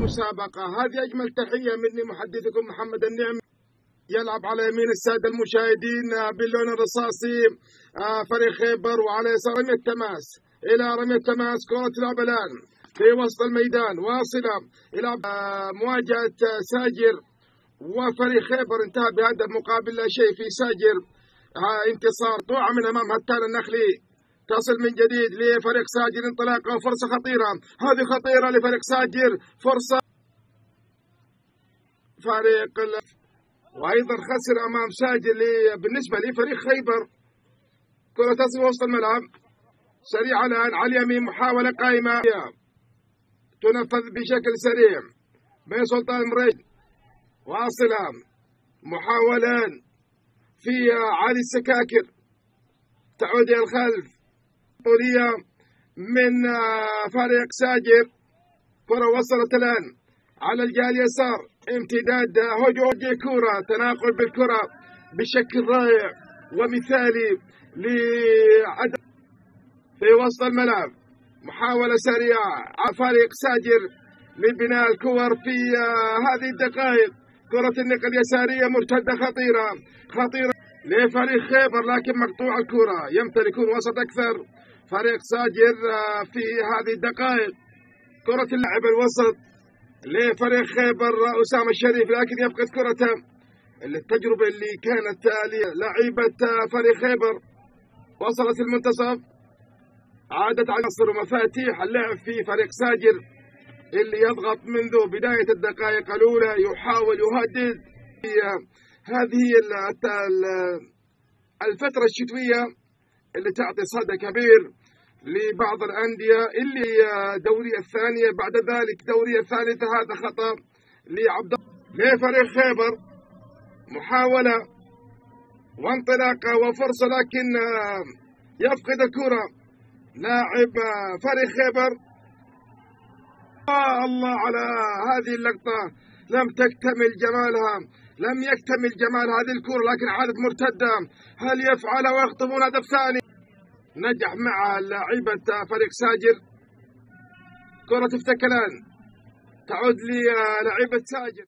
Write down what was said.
المسابقة. هذه أجمل تحية مني محدثكم محمد النعم. يلعب على يمين السادة المشاهدين باللون الرصاصي فريق خيبر، وعلى يسار رمية التماس إلى رمية التماس. كرة تلعب الآن في وسط الميدان، واصلة إلى مواجهة ساجر وفريق خيبر. انتهى بهدف مقابل لا شيء في ساجر. انتصار طوعة من أمام هتان النخلي. تصل من جديد لفريق ساجر، انطلاقة وفرصة خطيرة، هذه خطيرة لفريق ساجر، فرصة فريق وأيضا خسر أمام ساجر بالنسبة لفريق خيبر. كرة تصل وسط الملعب سريعة الآن على اليمين، محاولة قائمة تنفذ بشكل سريع من سلطان مريد، واصلة محاولة في علي السكاكر، تعود إلى الخلف، طولية من فريق ساجر. كرة وصلت الآن على الجهة اليسار، امتداد هجوم كرة، تناقل بالكرة بشكل رائع ومثالي لعدم في وسط الملعب. محاولة سريعة فريق ساجر لبناء الكور في هذه الدقائق. كرة النقل اليسارية مرتدة خطيرة خطيرة لفريق خيبر، لكن مقطوع الكرة. يمتلكون وسط أكثر فريق ساجر في هذه الدقائق. كرة اللاعب الوسط لفريق خيبر أسامة الشريف، لكن يفقد كرته. التجربة اللي كانت لعيبة فريق خيبر وصلت المنتصف، عادت على نصر ومفاتيح اللعب في فريق ساجر اللي يضغط منذ بداية الدقائق الأولى، يحاول يهدد في هذه الفترة الشتوية اللي تعطي صدى كبير لبعض الأندية اللي دورية الثانية، بعد ذلك دورية الثالثة. هذا خطأ لعبد لفريق خيبر، محاولة وانطلاقة وفرصة، لكن يفقد الكرة لاعب فريق خيبر. الله على هذه اللقطة، لم تكتمل جمالها، لم يكتمل جمال هذه الكرة، لكن عادت مرتدة. هل يفعل ويخطفون هدف ثاني؟ نجح مع لاعيبة فريق ساجر. كرة تفتك الآن، تعود للاعيبة ساجر.